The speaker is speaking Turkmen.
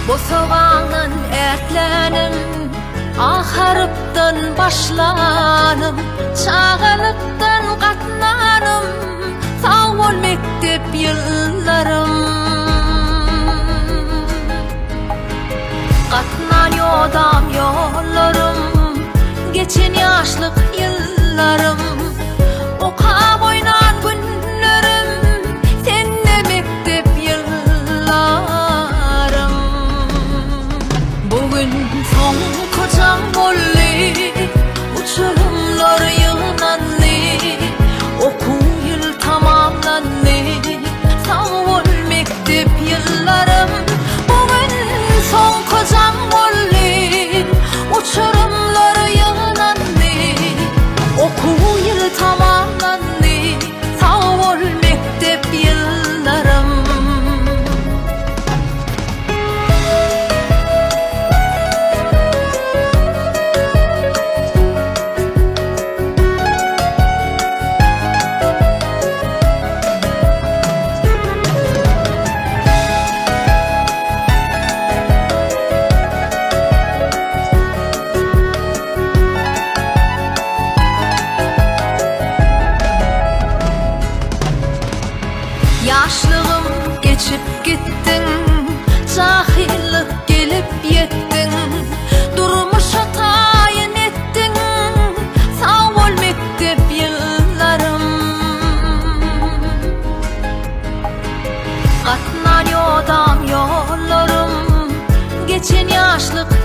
Bosagaňdan ätlänim, A harpdan başlanym, Çagalykdan gatnanym, Sag bol mekdep ýyllarym. Gatnan ýodam ýollarym, Geçen ýaşlyk ýyllarym, Okap oýnan günlerim, Sende mekdep ýyllarym. Bu gün soňky jaň boldy, Uçurymlar ýygnandy, Okuw ýyl tamamlandy, Sag bol mekdep ýyllarym. Bu gün soňky jaň boldy, Uçurymlar ýygnandy, Okuw ýyl tamamlandy, Sag bol mekdep ýyllarym. Ýaşlygym geçip gitdiň, Jahyllyk gelip ýetdiň, Durmuşa taýyn etdiň, Sag bol mekdep ýyllarym. Gatnan ýodam ýollarym, Geçen ýaşlyk.